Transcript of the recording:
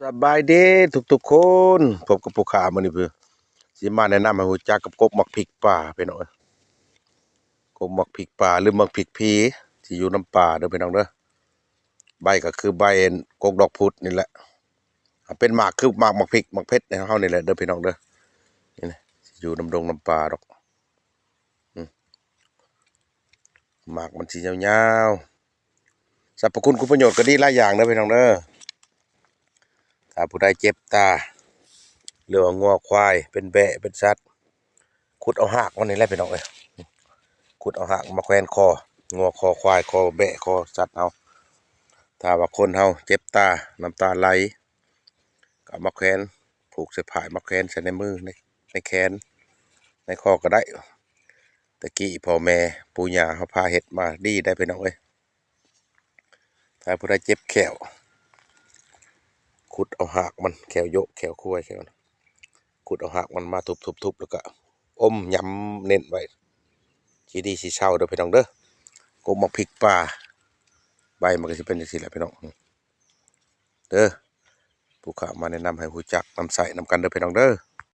ສະບາຍດີທຸກໆຄົນ, ພົບກັບຜູ້ຂ້າມື້ນີ້ ຊິມາແນະນຳໃຫ້ຮູ້ຈັກກັບກົກໝາກພິກປ່າ ພີ່ນ້ອງເອີຍ. ກົກໝາກພິກປ່າ ຫຼື ໝາກພິກຜີ ທີ່ຢູ່ນຳປ່າເດີພີ່ນ້ອງເດີ. ໃບກໍຄືໃບກົກດອກພຸດນີ້ແຫຼະ, ເປັນໝາກຄືໝາກ ໝາກພິກ ໝາກເຜັດໃນເຮົານີ້ແຫຼະເດີພີ່ນ້ອງເດີ. ນີ້ນະ ຢູ່ນຳດົງນຳປ່າດອກ. ອືມ ໝາກມັນຊິຍາວໆ. ສັບພະຄຸນຄຸນປະໂຫຍດກໍດີຫຼາຍຢ່າງເດີພີ່ນ້ອງເດີ. ຖ້າຜູ້ໃດເຈັບຕາ ຫຼືວ່າງົວຄວາຍເປັນແບ້ເປັນສັດ, ຂຸດເອົາຮາກມັນນີ້ແຫຼະພີ່ນ້ອງເອີຍ. ຂຸດເອົາຮາກມາແຂວນຄໍງົວ ຄໍຄວາຍ ຄໍແບ້ ຄໍສັດເຮົາ. ຖ້າວ່າຄົນເຮົາເຈັບຕາ ນ້ຳຕາໄຫຼ ກໍເອົາມາແຂວນ ຜູກໃສ່ພ້າຍ ມາແຂວນໃສ່ໃນມື ໃນ ໃນແຂນ ໃນຄໍກໍໄດ້. ແຕ່ກີ້ພໍ່ແມ່ປູ່ຍ່າເຮົາພາເຮັດມາດີໄດ໋ພີ່ນ້ອງເອີຍ. ຖ້າຜູ້ໃດເຈັບແຂ້ວ ຂຸດເອົາຮາກມັນ ແຂ້ວໂຢະ ແຂ້ວຄວາຍ ແຂ້ວ ຂຸດເອົາຮາກມັນມາທຸບໆໆ ແລ້ວກະອົມ ຫຍ້ຳເນັ້ນໄວ້ ຊິດີຊິເຊົາເດີພີ່ນ້ອງເດີ. ກົກໝາກພິກປ່າ ໃບມັນກໍຊິເປັນຈັ່ງຊີ້ແຫຼະພີ່ນ້ອງເດີ. ຜູ້ຂ້າມາແນະນຳໃຫ້ຮູ້ຈັກນຳໃຊ້ນຳກັນເດີພີ່ນ້ອງເດີ.